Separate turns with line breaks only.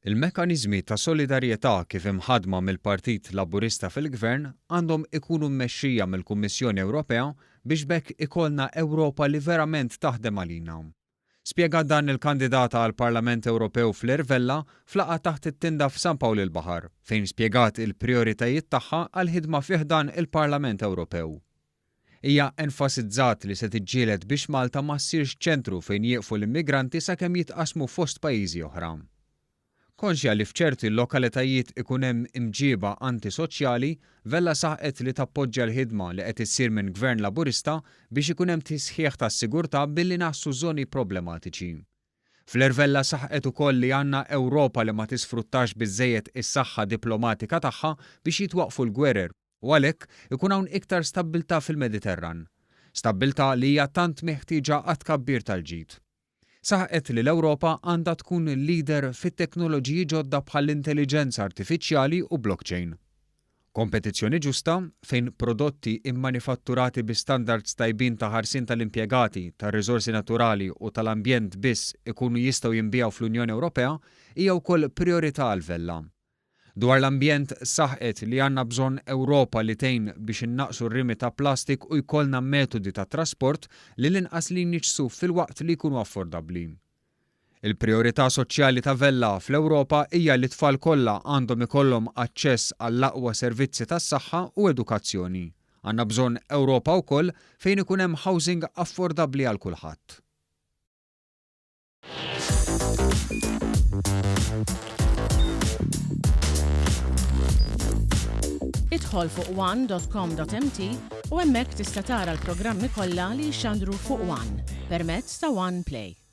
Il-mekkaniżmi ta' solidarjetà kif imħaddma mill-Partit Laburista fil-Gvern għandhom ikunu mmexxija mill-Kummissjoni Ewropea biex b'hekk ikollna Ewropa li verament taħdem għalina. Spjegat dan il-kandidata għall-Parlament Ewropew Fleur Vella f'laqgħa taħt it-tinda f'San Pawl il-Baħar, fejn spjegat il-prijoritajiet tagħha għall-ħidma fi ħdan il-Parlament Ewropew. Hija enfasizzat li se tiġġieled biex Malta ma ssirx ċentru fejn jieqfu l-immigranti sakemm jitqassmu fost pajjiżi oħra. Konxja li f'ċerti lokalitajiet ikun hemm imġieba anti-soċjali, Vella saħqet li tappoġġja l-ħidma li qed issir minn Gvern Laburista biex ikun hemm tisħiħ tas-sigurtà billi ngħassu żoni problematiċi. Fleur Vella saħqet ukoll li għandna Ewropa li ma tisfruttax biżżejjed is-saħħa diplomatika tagħha biex jitwaqqfu l-gwerer u għalhekk ikun hawn iktar stabbiltà fil-Mediterran. Stabbiltà li hija tant meħtieġa għat-tkabbir tal-ġid. Saħqet li l-Ewropa għandha tkun leader fit-teknoloġiji ġodda bħall-intelliġenza artifiċjali u blockchain. Kompetizzjoni ġusta, fejn prodotti immanifatturati bi standards tajbin ta' ħarsien tal-impjegati, tar-riżorsi naturali u tal-ambjent biss ikunu jistgħu jinbiegħu fl-Unjoni Ewropea, hija wkoll prijorità għal Vella. Dwar l-ambjent saħqet li għandna bżonn Ewropa li tgħin biex innaqqsu r-rimi ta' plastik u jkollna metodi ta' trasport li l-inqas li jniġġsu filwaqt li jkunu affordabbli. Il-prijorità soċjali ta' Vella fl-Ewropa hija li t-tfal kollha għandhom ikollhom aċċess għall-aqwa servizzi tas-saħħa u edukazzjoni. Għandna bżonn Ewropa wkoll fejn ikun hemm housing affordabbli għal kulħadd.
Idħol fuq one.com.mt u hemmhekk tista' tara l-programmi kollha li jixxandru fuq One permezz ta' One Play.